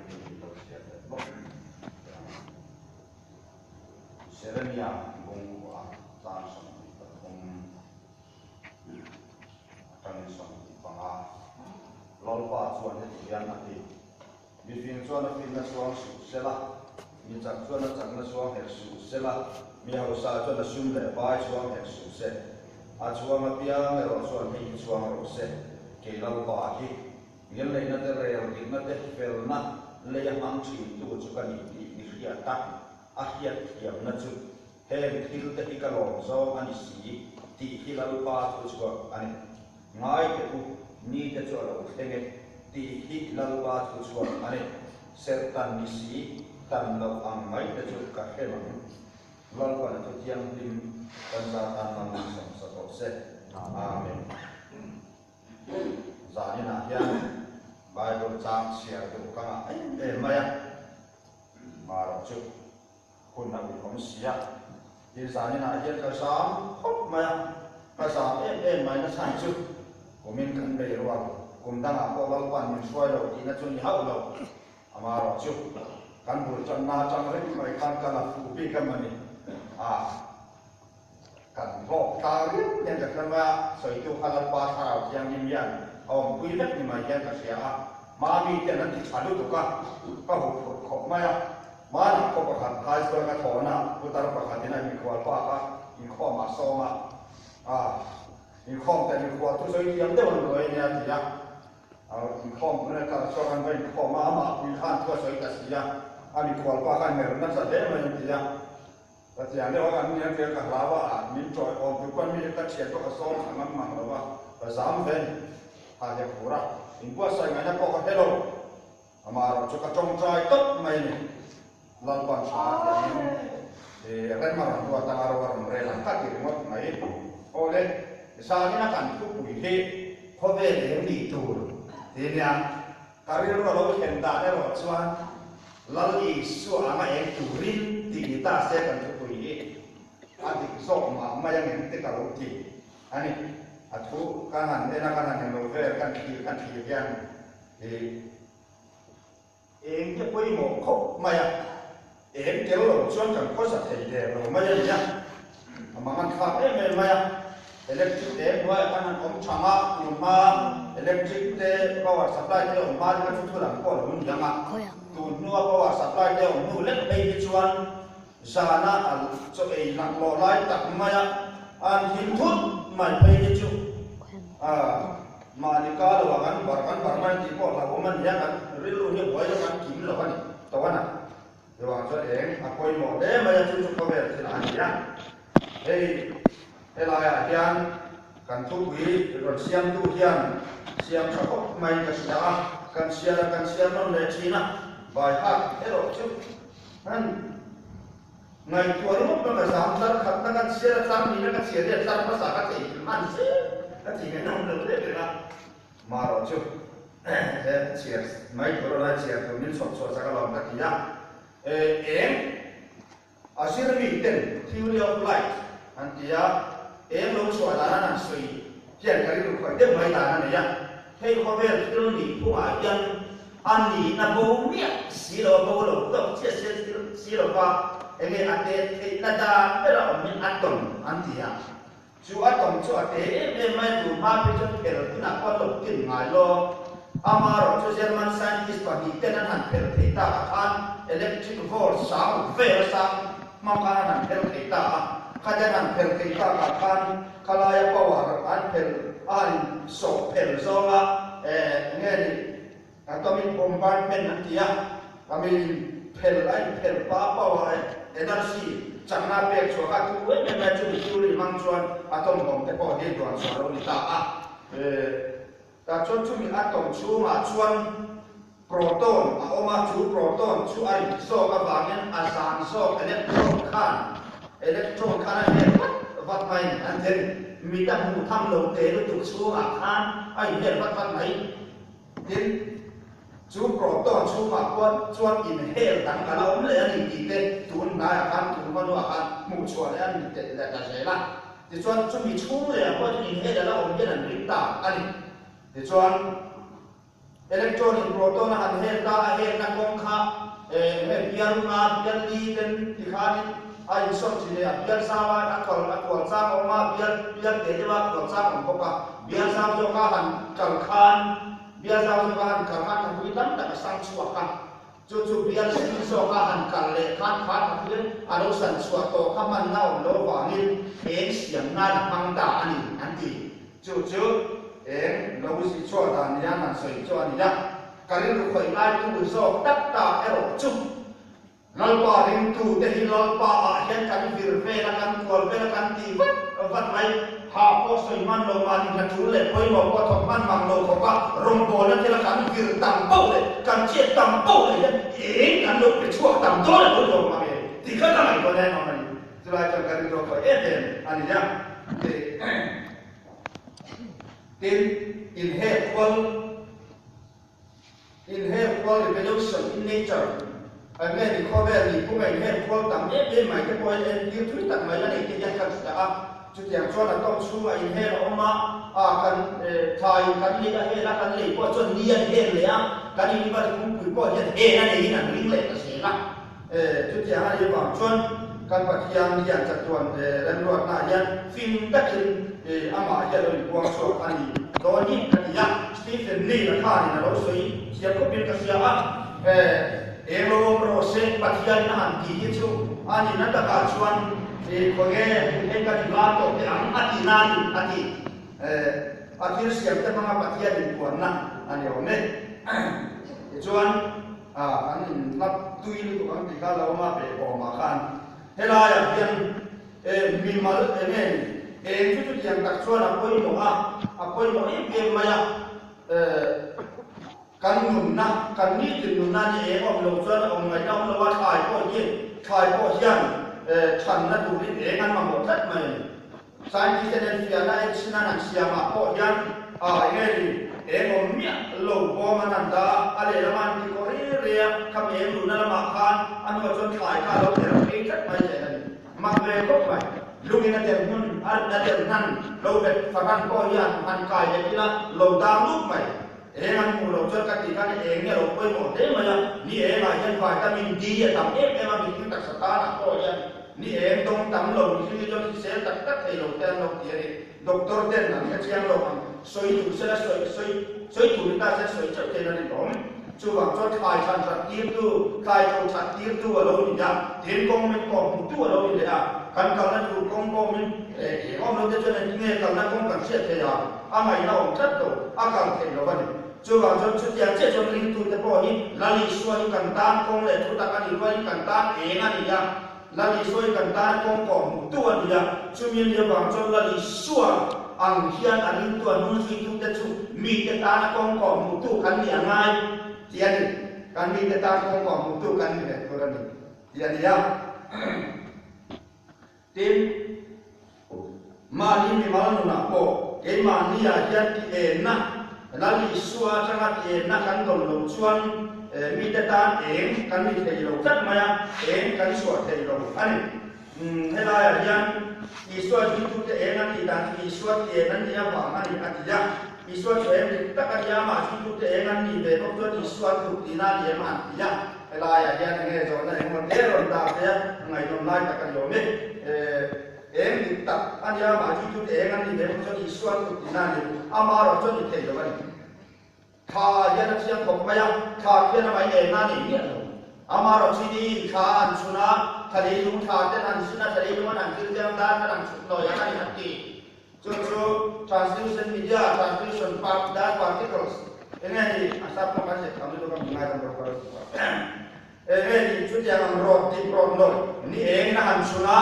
hi lo chhiar leh bawk teh ang. Jeremia bungkua chang 23 atangin 25 Lalpa chuan heti hian a ti, Mifing chuan a finna chuang suh sela, mi chak chuan a chakna chuang hek suh sela, mi hausa chuan a sum leh pai chuang hek suh se. A chuang apiang erawh chuan hei hi chuang rawh se, kei Lalpa hi ngilneihna te rel dikna te felna lei a hmang thintu chu ka ni tih i hriat a, a hriat thiamna chu heng thil te hi ka lawm zawng a ni si tih hi Lalpa thu chhuak a ni. Ngai teh u, ni te chu a lo thleng e tih hi Lalpa thu chhuak a ni. Serh tan ni si, tan loh ang mai te chu ka hre mang. Lalpan a thu thianghlim kan za tan mang sawmsa tawh se. Amen. Zaninah hian Bible chang chhiar duh ka ngah em em mai a, marawh chu hun a uih awm si a. Tin zaninah hian ka zam khawp mai a, ka zam em em mai na chhan chu kumin kan bei rual, kum dangah pawh Lalpan min hruai lo tihna chu ni hauh lo, amarawh chu kan bul tanna atang reng mai khan ka la fuh bik em a ni a. Kan hlawk ta riau hian ka hre mai a, sawitu kha Lalpa Thlarau Thianghlim hian a awmpui vek ni mai hian ka hria a, Mami ten an ti tha lutuk a, ka huh phurh khawp mai a, Manah khaw pakhat Aizawl ka thawn a, putar pakhatin a mikhual pa kha inkhawm ah sawm a, a inkhawm te mikhual thu sawi thiam deuh an ruai ania a ti a, inkhawm tuna kal chhuak an va inkhawm a, amah pui khan thu a sawi ta si a, a mikhual pa khan mer nasa hle mai an ti a. Pathian deuh a kan nia tia ka hlau a, min ṭawi awm tur pawn mi ka ṭhian pawh ka sawm thla ngam mang lo a, ka zam ve ni. Ha hian khur a, inbuatsaih ngaihna pawh ka hre lo. Amaherawh chu ka ṭawngṭai tawp mai ni. Lalpan hra a tiangin rem a rawn ruat anga ro a rawn rel ang ka ti ringawt mai. Aw le, zanin a kan thupui hi khawvel eng nih tur ti nia. Ka rilru a lo thlen dan erawh chuan Lal Isua anga eng turin tih ni ta se kan thupui hi a dik zawk mah mai ang em te ka lo ti a ni. A thu kan han en a, kan han en lo vel, kan thlir kan thlir hian i eng te pawimawh khawp mai a, eng tel lo chuan kan khawsa thei der lo mai a ni a, a mangan thlak em em mai a. Electric te hnuaiah khan an awm thang a, tun hma electric te power supply te awm hma te kha chu thu lam pawh a lo ni ang a, tun hnua power supply te awm hnu lek phei hi chuan zana a chaw ei laklawh lai tak maia an thim thut mai phei hi chu mahni ka lo ah kan bar kan bar mai tih pawh hlauhawm a ni a, kan rilru hi buai lo kan kim lo a ni tawh a na. Chuvang chuan eng a pawimawh hle mai a, chu chu khawvel thil a ni a. Hei helaiah hian kan thupui rawn siamtu hian siam tha khawp mai ka hria a, kan chhiar a kan chhiar nawn leh thin a, vai hak erawh chu han ngaihtuah ringawt pawn ka zam tlar khatna kan chhiar a, tlar nihna ka chhiar hian tlar hmasa ka theihnghilh hman zel ka ti ngaihnawm lo hle ber a. Marawh chu he chhiar mai tur a lai chhiar tur min chhawp chhuah chak alawm ka ti a. Eng a zirmi ten theory of light an ti a, eng lo chhuah dan an han sawi hian ka rilru khawih deuh mai dan a nei a. Hei khawvel thil nih phungah hian a nihna bo miah si lo a bo lo tawk chiah sia thil si lo va enge a tet theihna dan ber a awm in a tawn an ti a. Chu a tawng chu a te em em mai a, tun hma phei chuan phel hunah pawh an lo tin ngai lo. Amaherawh chu German scientist pahnih ten an han phel thei tak ah khan electric volt sang uk vel a sang hmang khan an han phel thei ta a, khati an han phel thei tak ah khan khalaia power an phel a han sawh phel zawnga eh nge ni atomic bombardment an ti a, ami in phel a in phel pa power energy chakna pek chhuah kha thu em em mai chumi theory hmang chuan atom bomb te pawh hi duan chhuah lo ni ta a. Tah chuan chumi atom chhungah chuan proton a awm a, chu proton chu a rit zawk avangin a zan zawk electron khan electron khan a hel vat vat mai an ti a ni. Mit a hmuh tham lo te lutuk chhungah khan a inhel vat vat mai. Tin, chu proton chhungah pawh chuan inhel dang a la awm leh a ni tih te tun hnaiah khan tun hmanua khan hmuh chhuah leh a ni telh leh ta zel a. Tichuan, chumi chhung lehah pawh chuan inhel a la awm hian an ring ta a ni. Tichuan. Electron in proton a han hel ta, a helna kawng kha enge bial nga, bial li ten ti khanin a insawn thin e, a bial zau a, a kal a kual chang a awm a, bial bial teh deuh a kual chang a awm bawk a, bial zau zawk a han kal khan, bial zau zawk a han kal khan thahrui tam tak a sang chhuak a, Chu chu bial sing zawka han kal leh khan kha tha hian a lo san chhuah tawh kha hmanna awm lo vangin eng siam nan a hmang ta a ni an ti. Chu chu eng lo zi chhuah dan nia han sawi chu a ni a, ka rilru khawih ngaitu zawk tak ta erawh chu Lalpa ringtute hi Lalpa ah hian kan vir vel a, kan kual vel a, kan ti vat vat mai. Ha pawh sawi hman lo mahni hna tul leh pawimawh pawh thawk hman mang lo khawp a, rawngbawlna thila kan vir tam poh leh kan chiat tam poh leh hian eng kan lo pe chhuak tam dawn a lo ni awm mang e tih kha ka ngaihtuah na em a ni. Chulai chuan ka rilru a khawih em em a ni a. Tin, inhek kual. Inherkual revolution in nature, An nge ni khawvel ni puma inherkual tam em em mai te pawhin entir thui tak mai a nei te hian kan hria a. Chutiang chuan a tawng chhungah inher a awm a, a kan thlaiin kan lei a hel a, kan lei pawh chuan ni an hel leh a, kan universe pumpui pawh hian hel a neiin an ring leh ta zel a. Chutiang a nih avang chuan kan Pathian hian chatuan remruatnaah hian fing takin amah hi a lo inpuang chhuak a ni dawn hi ka ti a. Stephen Neil-a khanin a lo sawi thiam khawpin ka hria a, eng lo awm rawh se Pathianin a han tih hi chu a nihna takah chuan khawnge heng kan inlar tawh teh ang a tih nan a ti. A thil siamte hmanga Pathian inpuanna a ni awm e. Tichuan. A, an in lap tui lutuk ang tih kha lo awm a, pe awmah khan helaiah hian e mimal eng nge ni, eng chu chutiang tak chuan a pawimawh a, a pawimawh em em mai a, e kan nunna, kan nitin nunna ni eng awm lo chuan a awm ngaihna awm lo a, thlai pawh hi, thlai pawh hian e thanna turin eng an mamawh tlat mai a ni. Scientist ten enfiahna enchhin an han siamah pawh hian a enge ni eng awm miah lo bawm an han dah a, a lehlam an ti kawh rei rei a, khami eng luhna lamah khan a hnuah chuan thlai kha a lo der phei tlat mai zel a ni. Mak ve khawp mai. Lungin a der hmun a der hnan lo bet fahran pawh hian han kai leh ila lo dang lup mai. Eng an hmuh loh chuan ka tih khan eng nge lo pawimawh hle mai a, ni engah hian vitamin D a tam em em a, mihring taksa tanah pawh hian ni eng dawng tam lo mihring hi chuan hrisel tak tak thei lo te an lo ti a ni. Doctor ten an hre chiang lo ang, sawi duh sela sawi sawi sawi tur ni ta se sawi teuh thein a rinawm. Chuvang chuan thlai than that tirtu, thlai tho that tirtu a lo ni a, tin kawng min kawh hmuhtu a lo ni leh a, kan kalna tur kawng pawh min eng awm lo te chuan engtinge kalna kawng kan hriat thei a, A ngaihna awm tlat lo, a kal theih lo a ni. Chuvang chuan chutiang chiah chuan ringtute pawh hi Lal Isua hi kan tan kawng leh thu tak a nih rualin kan tan eng a ni a, Lal Isua hi kan tan kawng kawh hmuhtu a ni a, chumi a nih avang chuan Lal Isua ang hian a ringtu a hnungzuitute chu mite tana kawng kawh hmuhtu kan nih a ngai tih a ni. Kan mite tan kawng kawh hmuhtu kan ni ve tur a ni tih a ni a. Tin, mahni mimal nunah pawh keimahniah hian ti enna, Lal Isua atanga ti enna kan dawn loh chuan mite tan eng kan ni thei lo tlat mai a, eng kan chhuah thei lo a ni. Helaiah hian Isua zuitute eng a tih dan chu Isua ti en an nih avang a ni a ti a. Isua chu eng dik tak a ni a, amah zuitute eng an nih ve bawk chuan Isua tluk tihna a ni em a han ti a. Helaiah hian enge zawhna engemaw te rawn dah ve a, a ngaihnawm lai tak a ni awm e. Eng dik tak a nia, mah chu tute eng an nih ve bawk chuan Isua an kut tihna a ni, ama erawh chuan ni thei lo a ni. Thla ah hian a chiang khawp mai a, thla khian amah in enna a nei miah lo. Ama erawh chu ni thla a an chhun a, thla leilung thla ten an zin a, thla leilung an an thil te ang dar khan an chhut nawi ang a ni an ti. Chu chu translucent media, translucent part, dust particles, enge ni a sap pawh kan zet tham lutuk a min ngaidam rawh ka lo ti pah. Enge ni chutiang ang rawt dip rawt nawi ni engin a han chhun a,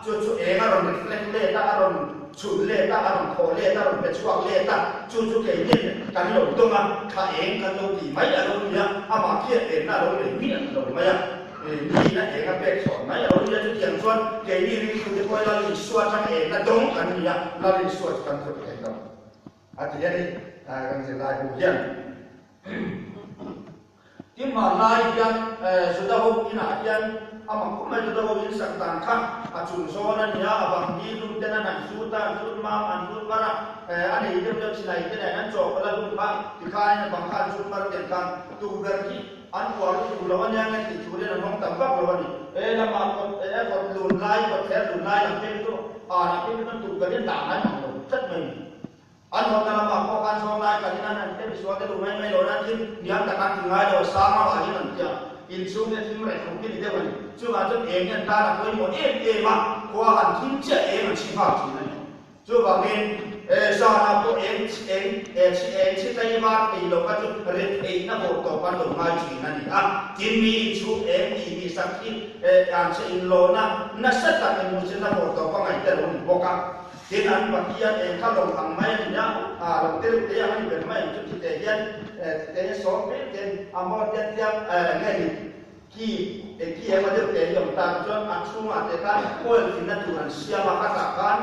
chu chu eng a rawn reflect let a, a rawn chhun let a, a rawn thaw let a, a rawn pe chhuak let a, chu chu keinin kan lo dawng a, thla eng kan lo ti mai a lo ni a, amah khian enna a lo nei miah lo mai a. Niin a eng a pek chhuah mai a lo nia, chutiang chuan keini ringtute pawh hi Lal Isua atang engna dawng kan ni a, Lal Isua chu kan tluk thei lo a ti a ni, kan zirlai bu hian. Tin hmanlai hian Juda ho inah hian. A mak khawp mai chu deuh ho in sak dan kha a chung zawn a nia, a bang hi lum ten an han zut a, an zut mam, an zut mar a, a nei deuh deuh chinai te nen an chaw pawlh a lum kha tikhanin a bang kha an zut mar tiang khan tukverh hi an uar lutuk lo a nia nge tih turin an hawng tam vak lo a ni. He lamah kawt eh kawt lun lai, kawt thler lun lai lam phei chu anah phei chuan tukverh hi an dah ngai mang lo tlat mai a ni. An hawtna lamah pawh khan zawng lai kalin an han hre misual te duh mai mai lo nan thil hniam tak an ti ngai lo, sang lamah hian an tia inchhung te thim reh khawp hi ni deuh a ni. Chuvang chuan eng hian tan a pawimawh em em a, khua han thim chiah eng an chhi nghal thin a ni. Chuvangin zanah pawh eng eng eng chhi tlai var thei lo kha chu ret theihna bawr tawp an lo ngai thin a ni a. Tin mi inchhung eng tih mi sak hi an chhe inlawhna nasa tak inhmuhsitna bawr tawp a ngaih te lo ni bawk a. Tin, an Pathian eng kha lawng ang mai a ni a, a lo te reuh te ang a ni ber mai ang chu ti teh hian ti teh hian sawm vel ten a maw tiat tiat nge ni ki ki emaw deuh te hi awm ta chuan a chhungah te khan oil finna tur an siam a, khatah khan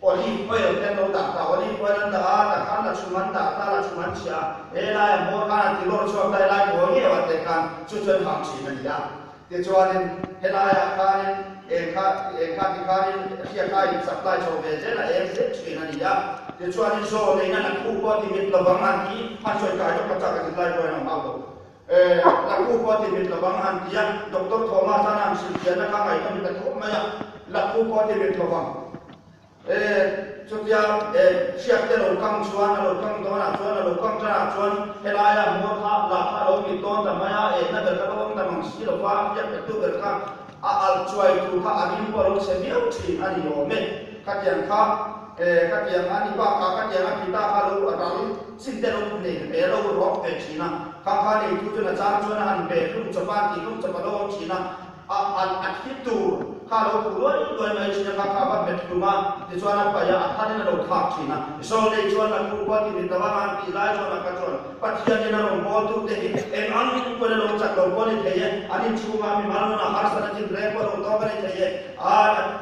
olive oil te an lo dah ta, olive oil an dah a, tah khan la chhum an dah ta, la chhum an chhiah a, helai a hmawr khan a ti lawr chhuak ta, helai mawi ngei ah te khan chu chuan hang thin a ni a. Tichuanin helaiah khanin eng kha eng kha tikhanin hriat a in supply chho ve zel a eng zet thin a ni a. Tichuanin zaw neihna la khu pawh ti mit lovang an ti han sawi kai lawk ka chak a ti lai pawhin a hau lo. La khu pawh ti mit lovang an ti a, Doctor Thomas an han hrilhfiahna kha ngaihnawm ta khawp mai a, la khu pawh ti mit lovang. E, chutia e, hriat te lo kang chuan, a lo kang dawnah chuan, a lo kang tanah chuan helaia hmuar kha lah kha a lo mit dawn ta mai a, enna ber kha lo awm ta mang si lo va, hriat pettu ber kha a alh chuai tur kha a rim pawh a lo chhe viau thin a ni awm e. Khatiang kha, e, khatiang a ni bakah khatiang a phita kha lo ral chin te lo nei ve a lo rawk ve thin a, khang kha neitu chuan a chang chuan a han ve hlum chawp a, an tih hlum chawp a lo awm thin a. A an a thi tur kha a lo phu luai luai mai thin a, kha kha a va hmet hlum a, tichuan a paih a, a tharin a lo thlak thin a. Zawlnei chuan la khu pawh ti mit lo a, an tih lai chuan a kha chuan Pathianin a rawn bawltu te hi eng ang pawhin a lo chak lo pawh a ni thei e, an inchhungah mi mal nunah harsatna chin reng pawh a lo tawk a ni thei e, a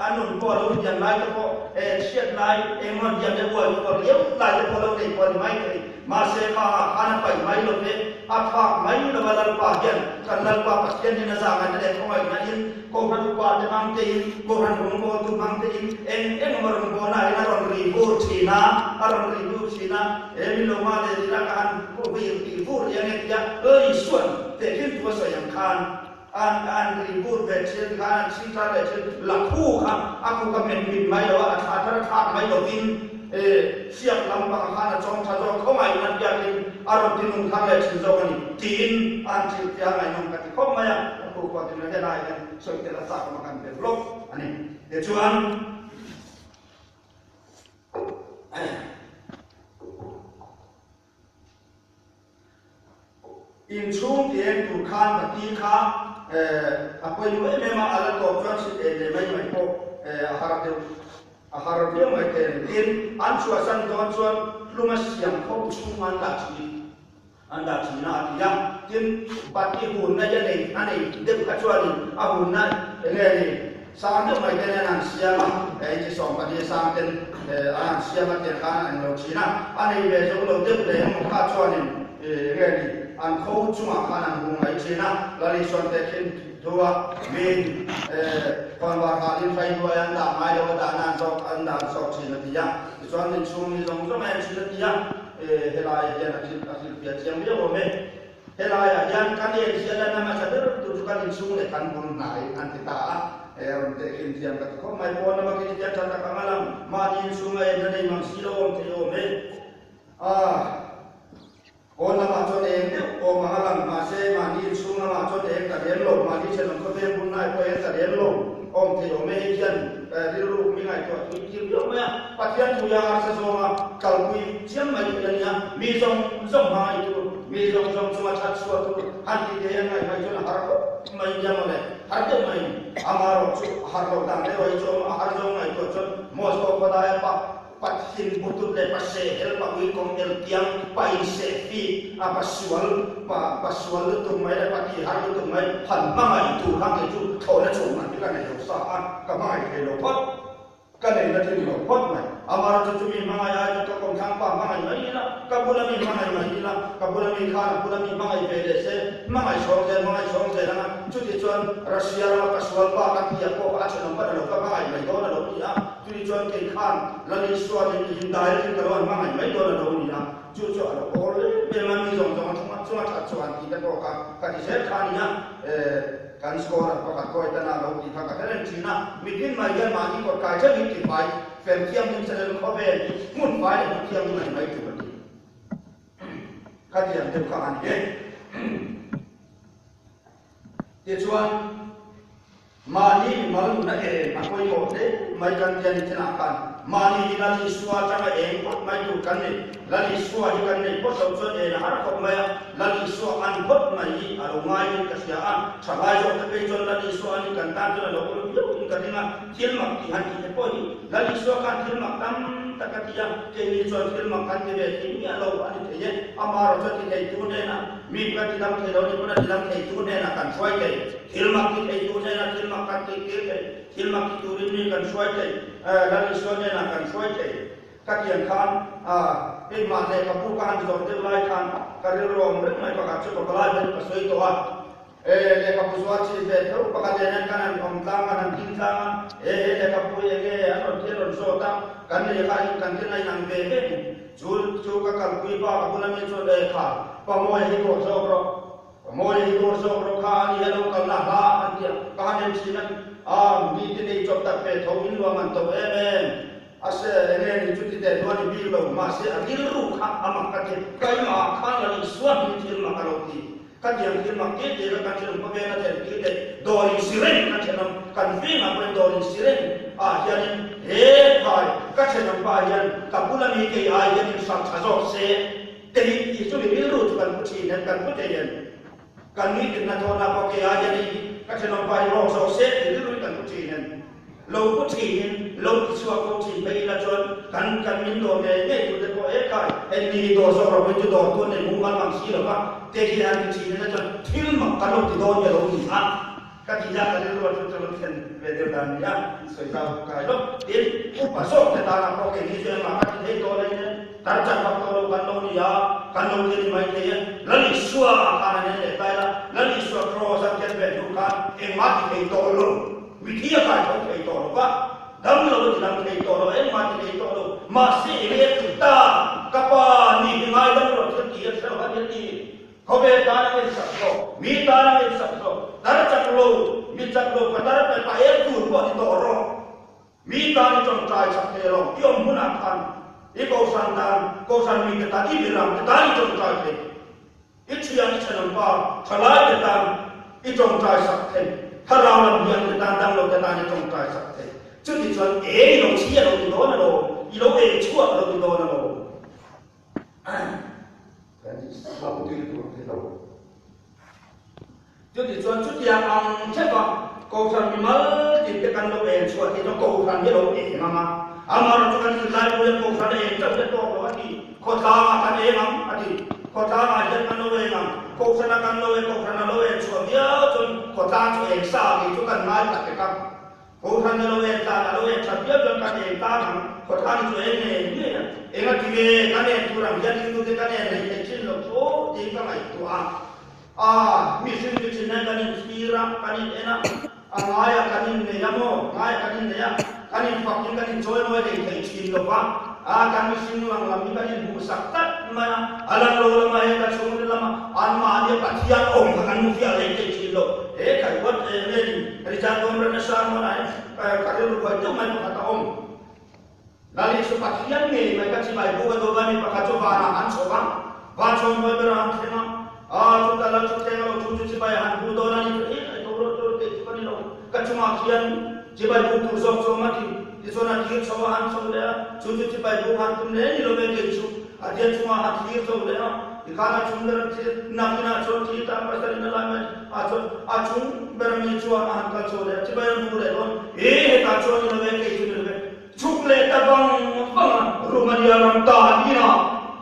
a nun pawh a lo hniam lai te pawh e chhiat lai engemaw hniam leh uai khuar liau lai te pawh a lo nei pawh a ni mai thei. Mahse kha ah khan a paih mai lo ve, a thlak mai lo a Lalpa hian kan Lalpa Pathian hian a zahngaihna leh khawngaihna in Kohhran upa te hmang te in, Kohhran rawngbawltu hmang te in eng eng emaw rawngbawlna ah hian a rawn ri vur thin a, a rawn ri vur thin a, he min lo mah leh dil a ka han ri ri vur leh ange tia Isua'n tehkhin thu a sawi ang khan an an ri vur ve thin khan an chhing thar leh thin lakhu kha a kuk a met mit mai lo a, a thla thar a thlak mai lovin hriak lampang khan a chawng tha zawk khawngaih a biakin a rawn ti nung thar leh thin zawk a ni tiin a han hrilh tia ngaihnawm ka ti khawp mai a, ka pu pawh ti mai helai hian sawi tel a chak awm a kan pe vlog a ni. Tichuan. Inchhung ti eng tur khan bati kha a pawimawh em em a, a la tawp chuan chhit en leh mai mai pawh a har deuh a har viau mai thei a ni. Tin, an chhuahsan dawn chuan hlum a siam khawp chhung an dah thin an dah thin a a ti a. Tin, bati hunna hi a nei a nei deuh kha chuanin a hunna enge ni Sang deuh mai te nen an siam a, hei chi 14 sang ten an han siam a tiang khan an lo thin a, a nei ve zo lo deuh leh emaw kha chuanin nge ni an kho chungah khan an hung mai thin a, Lali sawn te khin thu a min khawnvar halin hrai hnuai an dah ngai lo a dahna an zawk an dah zawk thin a ti a, tichuan min chhung ni zawng zawng a en thin a ti a, helaiah hian a thil a hrilhfiah chiang viau awm e. Helaiah hian kan en hian a hmasa ber tur chu kan inchhung leh kan bul hnai an ti ta a, he rawn tehkhin thiam ka ti khawp mai. Pawn lama khi tiang tha tak ang a lang, mahni inchhunga en na nei mang si lo awm thei awm e. A, pawn lamah chuan eng deuh awm ang a lang, mahse mahni inchhung lamah chuan eng ta lem lo, mahni thenawm khawvel bul hnai pawh eng ta lem lo awm thei awm e. Hei hian rilru mi ngaihtuah tui tir viau mai a, Pathian thuia harsa zawnga kalpui chiam mai thei a nia, mi zawng zawng hmangaih tur. Mi zawng zawng chunga that chhuah tur han tih te hian ngaihmai chuan a har khawp mai nia mawle, har deuh mai ni. Amaherawh chu a har loh dan deuh ai chu a awm a, a har zawng ngaihtuah chuan Moscow khawdaia pa Pathin butut leh pa sehel, pa uikawm eltiang, pa insehfik, a pa sual, pa pa sual lutuk mai leh pa tih har lutuk mai han hmangaih tur kha kei chu thlawhna chhung han hi ka nei lo sa a, ka hmangaih thei lo phawt. Ka nei na thin lo phawt mai. Amara chu chumi hmangaih ai chuan ka kawmthlang pa hmangaih mai ila, ka bula mi hmangaih mai ila, ka bula mi khan a bula mi hmangaih ve leh se, hmangaih chhawng zel, hmangaih chhawng zel anga, chuti chuan Russia rama ka sual pa ka tia pawh kha a thenawm pat a lo ka hmangaih mai dawn a lo ni a, chuti chuan kei khan Lalisua nen i indirect in ka lo han hmangaih mai dawn a lo ni a, chu chu a lo awl em em a, mi zawng zawng a chunga chunga that chuan tih te pawh kha ka ti zel kha a ni a, eh. Kan scorer pakhat kawi tana lo tih kha ka hre reng thin a, mitin mai hian mahni kawt kai ṭheuh in tifai fel thianghlim se lel khawvel hi hmun fai leh hmun thianghlim a ni mai tur a ti. Khatiang deuh kha a ni e. Tichuan, mahni mimal nuna eng a pawimawh hle mai kan tia ni thinah khan mahni hi Lal Isua atanga eng phawt mai tur kan ni. Lal Isua hi kan nei phawt loh chuan en a har khawp mai a, Lal Isua an phawt mai hi a lo ngaiin ka hria a, thalai zawk te phei chuan Lal Isua an in kan tan chuan a lo awm viau in ka ring a, thil mak tih han tih te pawh hi Lal Isua khan thil mak tam tak a ti a, keini chuan thil mak kan ti ve thei miah lo a ni thei e, amaherawh chuan ti theitu hnenah mi kan ti dam thei lo ni pawn a ti dam theitu hnenah kan hruai thei, thil mak ti theitu hnenah thil mak kan tih tir thei, thil mak ti turin mi kan hruai thei, Lal Isua hnenah kan hruai thei. Ka tiang khan keimah leh ka pu ka han zawrh deuh lai khan ka rilru a awm reng mai pakhat chu ka palai ber ka sawi tawh a, e lehkhabu zuar chi ve tho pakhat nen hian kan han awm tlang kan han ding tlang a, e he lehkhabu hi enge an rawn thil rawn zawt a, kan lehkha hi kan thil a inang ve ve ni, chu chu ka kalpui pa ka bula mi chuan e kha pa Mawia hi dawr zawk rawh, pa Mawia hi dawr zawk rawh kha ani a lo kalna hla an ti a, ka han en thin a, a mi te nei chawp tak ve tho in luah man to em em. A se enge ni chuti teh duan i bik lo, mahse a rilru kha a mak ka ti. Keimah khan Lal Isua hming thil mak a lo ti. Ka tiang thil mak tir tir a kan thenawm khawvela thlen tir leh dawr in si reng kan thenawm kan vengah pawhin dawr in si reng ah hianin he phai ka thenawm pa hian ka bula mi kei ai hian in hrang tha zawk se tei tih chu mi rilru chu kan pu thin em kan pu thei em. Kan nitin hnathawhna pawh kei ai hian hei hi ka thenawm pa hi rawk zawk se tih rilru hi kan pu thin em. Lo pu thinin lo ti chhuak fo thin phei ila chuan kan kan min dawr ngei ngei tur te pawh he kai hei mi hi dawr zawk ro hi chu dawr tu an nei mumal mang si lo va te hi han ti thin ila chuan thil mak kan lo ti dawn nge lo ni a ka tih na ka rilru chu chu lo thlen ve deuh dan a ni a sawi zau kai lawk tin upa zawk te tana pawh kei ni chu engmah ka ti thei tawh lo in tar chak vak tawh lo kan lo ni a kan lo ti a ni mai thei e Lal Isua ah khan an en leh ta ila Lal Isua kraws a khian ve hnu khan engmah ti thei tawh lo. Mithi a kai tho thei tawh lo va, dam lo a ti dam thei tawh lo, engmah ti thei tawh lo. Mahse eng nge tih ta? Ka pa ni hi ngaidam rawh thil tih hian hrelo han hian ni. Khawvel tan a ngaihsak zawk, mi tan a ngaihsak zawk, tar chak lo, mi chak lo ka tar pe pa el tur pawh ti tawh rawh. Mi tan i tawngtai chak thei lo, i awm hunah khan i kohhran tan, kohhran mite tan, i miram te tan i tawngtai thei. I thian i thenawm pa thalai te tan i tawngtai sak thei, thlarau lam hian te tan damlo te tan i tawngtai sak thei. Chuti chuan eng i lo chhi a lo ti dawn alawm, i lo eng chhuak a lo ti dawn alawm. Kan hlauh tui tur ti lo. Chuti chuan chutiang ang theuh a Kohhran mimal tin te kan lo eng chhuah tih chuan Kohhran hi a lo eng ang a, amaherawh chu kan zirlai hian Kohhran a eng chauh te tawk lo a ti, khawtlangah kan eng ang a ti, khawtlangah hian kan lo eng ang, Kohhrana kan lo eng, Kohhran a lo eng chhuah viau chuan khawtlang chu eng sa tih chu kan ngai ta pek a. Kohhran a lo en tan, a lo en that viau chuan kan eng tan ang, khawthlang chu eng nge nge a, eng a ti nge kan en tur ang hian ringtute kan en rei thei thin lo tho tiin ka ngaihtuah a. A, mihring chu thin hian kan inthlir a, kan in en a, a ngaiah kan innei a maw, ngaiah kan innei a, kan infakin kan inchawimawi rei thei thin lo va, a, kan mihring lang lam hi kan inhmuhsak tlat mai a, a lang lo lama he ka chhungril lama anmahnia Pathian awm kha kan hmu fiah rei thei thin lo. He khaihhuat eng nge ni? Richard Conrad-a sermon ah hian ka rilru buai deuh mai pakhat a awm. Lal Isu Pathian ngei mai ka chibai buk a duh a, mi pakhat chu vanah an chho a, van chhawm hnuai berah an thleng a, aa chutah lal thutthleng a lo thu chu chibai a han bu dawn a ni chu, eh tho rawh tho rawh kei chu ka ni lo, ka chungah khian chibai buk tur zawk chu awm a ti. Tichuan a thlir chho a, han chho leh a, chu chu chibai buk han tum leh ni lo ve kei chu a tia chungah a thlir chho leh a, tikhan a chung ber a thlir nakinah chuan thlir ta pasal in a lai mai a chuan a chung ber ami chuan a han kal chho leh a, chibai an bu leh dawn, eh hetah chuan ni lo ve kei chu ni lo ve. Chhuk leh ta vang vang a, Romania ram tan ina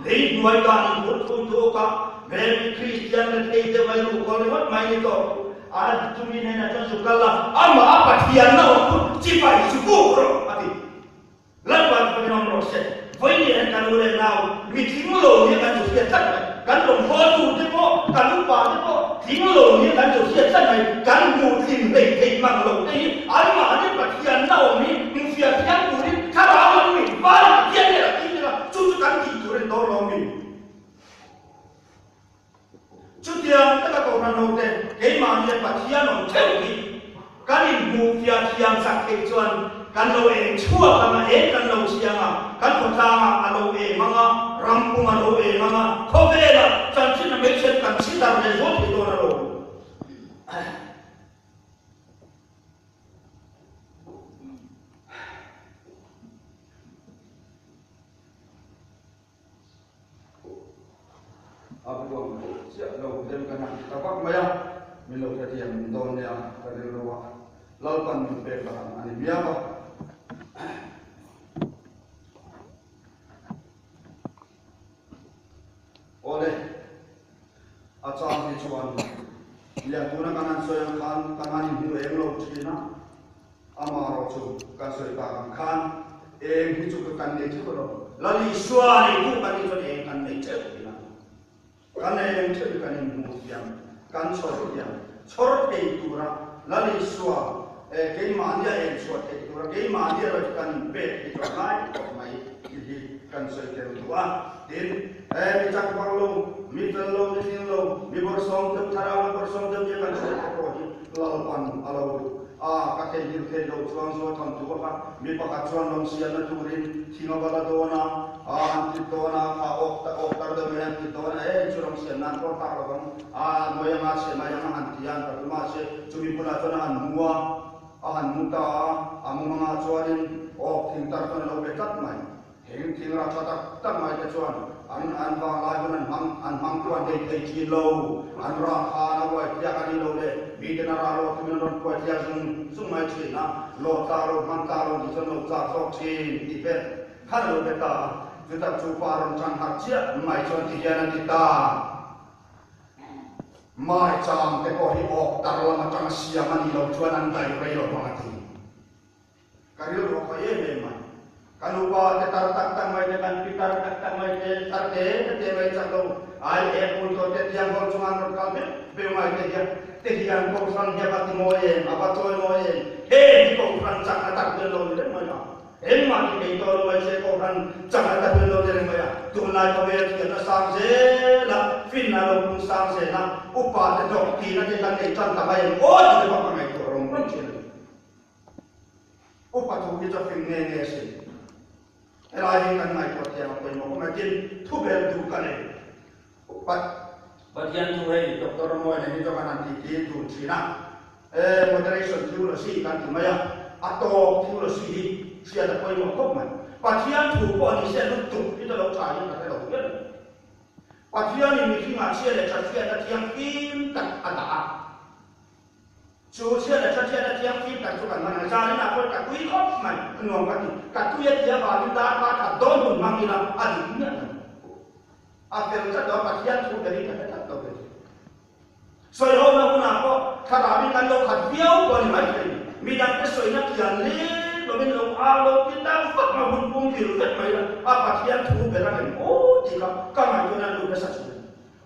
lei hnuai tan in phur thui tawk a, Mary Kristian rethei deuh mai ruhkawl ringawt mai ni tawh chu a chumi hnenah chuan zu kal a, amah a Pathian na awm chu chibai chu buk rawh a ti. Lalpa chu kan awm rawh se. Vawiin hian kan u leh nau mi tling lo nia kan chu hriat tlat mai. Kan rawn haw tu te pawh, kan upa te pawh tling lo nia kan chu hriat tlat mai. Kan hmuh tlin hleih theih mang loh te hi anmahni Pathian na awm hi hmuhfiah thiam turin thlarau lam mi vai Pathian nen a tih ila chu chu kan tih tur a ni dawn lo mi. Chutiang taka Kohhran hote keimahnia Pathian awm theuh hi kan inhmuhfiah thiam chak theih chuan kan lo eng chhuak ang a, eng kan lo chiang a, kan khawtlangah a lo em ang a, ram pum a lo em ang a, khawvelah chanchin a hmeichhiat kan chhi dar leh zual thei dawn alawm. A buang chiah lo dem ka han ti ta vak mai a, min lo hrethiam dawn nia ka rilru a, Lalpan min pek dan a ni miau a. Awle, a chang hi chuan Liantuna kan han sawi ang khan kan han inhmu eng lo thin a, Amaherawhchu, kan sawi tak ang khan eng hi chu ka kan nei theuh lo. Lal Isua neitu kan nih chuan eng kan nei theuh ila, kan eng theuh hi kan inhmu thiam, kan chhawr thiam, chhawr thei tura Lal Isua keimahnia eng chhuah theih tura keimahnia erawh chu kan inpek hi chu a ngai khawp mai tih hi kan sawi tel duh a. Tin, mi chak vak lo, mi fel lo, mi tling lo, mi bawrhsawm deuh, thlarau la bawrhsawm deuh nia kan sawi te pawh hi Lalpan a lo duh. A, ka theihnghilh theih loh chuan zaw tham tu a mi pakhat chuan lawng siamna turin thing a va la dawn a, a an tit dawn a, kha awk ta awk tar deuh mai an tit dawn a, e chu lawng siam nan pawh tak lo vang, a nuai anga chhe mai anga han ti a, an pathum a che, chumi bulah chuan a han mu a, a han mu ta a, a mumangah chuanin awk thing tar chuan a lo be tlat mai. Heng thing rah tha tak tak mai te chuan an an vanglai hun an hmang an hmang tu an nei thei thin lo. An rah khan a uai tliak a ni lo le, miten a rah lo thumin an rawn phuai tliak zung zung mai thin a, lawt tlak lo hman tlak lo tih chuan lo chak zawk thin tih vel khan a lo be ta a. Chutak chu pa rawn tan harh chiah mai chuan ti hian a ti ta. Mai chang te pawh hi awk tar lam atanga siam a nih loh chuan an daih rei lo vang a ti. Ka rilru a khawi em em mai. Ka nupa te tar tak tak mai te, kan pi tar tak tak mai te, tar te te mai chak lo, ai ek hmun tawh te tiang hawl chunga an rawn kal beuh beuh mai te hian, te hian Kohhran hi a va ti mawi em, a va chawi mawi em, he hi Kohhran chak a tak hian lo ni reng mai a, engmah ti thei tawh lo mai se Kohhran chak a tak hian lo ni reng mai a, tunlai khawvel thiamna sang zel a, finna lo pung sang zel a, upa te dawk tihna te kan nei tan ta mai em aw ti te bak ka ngaihtuah rawng rawng thin a ni. Upa thu hi chu a fing nge nge a sin. Helai hi kan ngaihtuah thiam a pawimawh khawp mai. Tin, thu ber duh ka nei. Upa Pathian thu hei Doctor Ramoy nen hi chuan kan han titi dun thin a. E, moderation theology kan ti mai a, a tawk theology hi hriat a pawimawh khawp mai. Pathian thu pawh ni se lutuk hi chu lo tha in ka hre lo viau. Pathianin mihringah chhia leh tha hriatna thianghlim tak a dah a. Chu chhia leh tha chhiatna thianghlim tak chu kan hman ang. Zaninah pawh ka tui khawp mai, a nuam ka ti. Ka tui a tih avangin darkar khat dawn hun hmang ila a dik miah lo. A fel tlat lo a, Pathian thu berin ka hre tlat lo ve. Sawihona hunah pawh thlarauin kan lo khat viau pawh a ni maithei. Midangte sawina kian lek lovin lo au lo ti dang vak a hun pum vil vek mai la, a Pathian thu ber a ngem aw tih kha ka ngaihtuahna a lut nasa thin.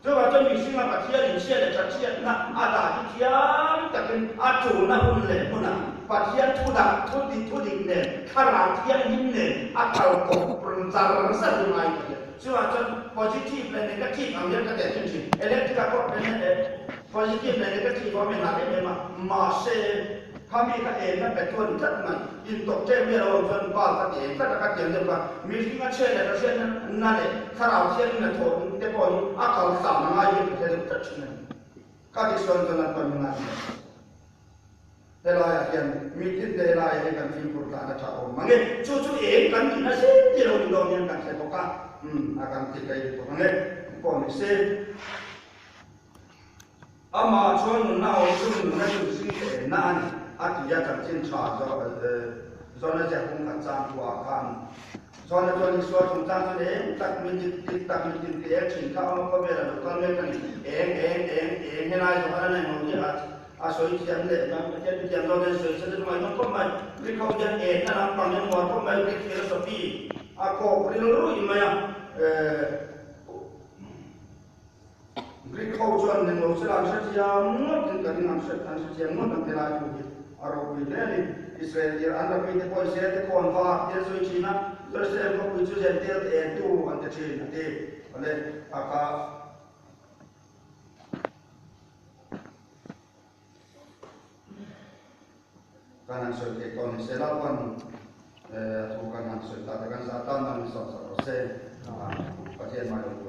Chuvang chuan mihringa Pathian inchhia leh thatchhiatna a dah hi thiam takin a tulna hun leh hmunah Pathian thu dah thu dik thu dik nen thlarau thianghlim nen a kal kawp zar zar hi ngai ka hria. Chuvang chuan positive leh negative ang hian ka teh thin thin. Electric a kawp nen positive leh negative a awm inhah em em a, mahse Khami kha enna pe tu a ni tlat mai. Intawk ṭem miah lo ang chuan bal ka ti eng tlat a, ka ti ang deuh kha. Mihring a chhe leh ka hriatna na leh thlarau thianghlim a thawh te pawh hi a kal tlan a ngai hian ka hre deuh tlat ṭhin a ni. Ka ti sawn chuan an pawn ngai hle. Helaiah hian mitin te helaiah hian kan fimkhur tlan a ṭha awm mang e. Chu chu eng kan tihna zet ni lo ni dawn hian kan hre bawk a, umm a kan ti kai bawk ang e. Pawh ni se. Amah chuan nunna awm chu nunna chu zing enna a ni, a ti a, chanchin tha Jona ziak hung khat chang thuah khan Jona chuan Isua chungchang chuan eng tak mi dik dik tak mi tin ti eng thin kha awm a, khawvel a lo kal mek a ni, eng eng eng eng helai Johana nen ho hi a. A sawi thiam leh mai Pathian mi thiam zawk hian sawi se te chu ngaihnawm khawp mai. Greek ho hian enna lampang hian uar khawp mai Greek philosophy a kawk rilruih mai a. Greek ho chuan eng lo sela an hrethiam ngawt in ka ring an hre an hrethiam ngawt ang helai thu hi a ropui hle a ni. Israel tir an rapi te pawh Israel te khawn vak te an sawi thin a, Jerusalem khawpui chu Gentile te en tu an ti thin a ti. Awle a kha kan han sawi theih tawh ni se Lalpan a thu kan han sawi ta te kan zah tan nan min sawm sak rawh se. Pathian mai.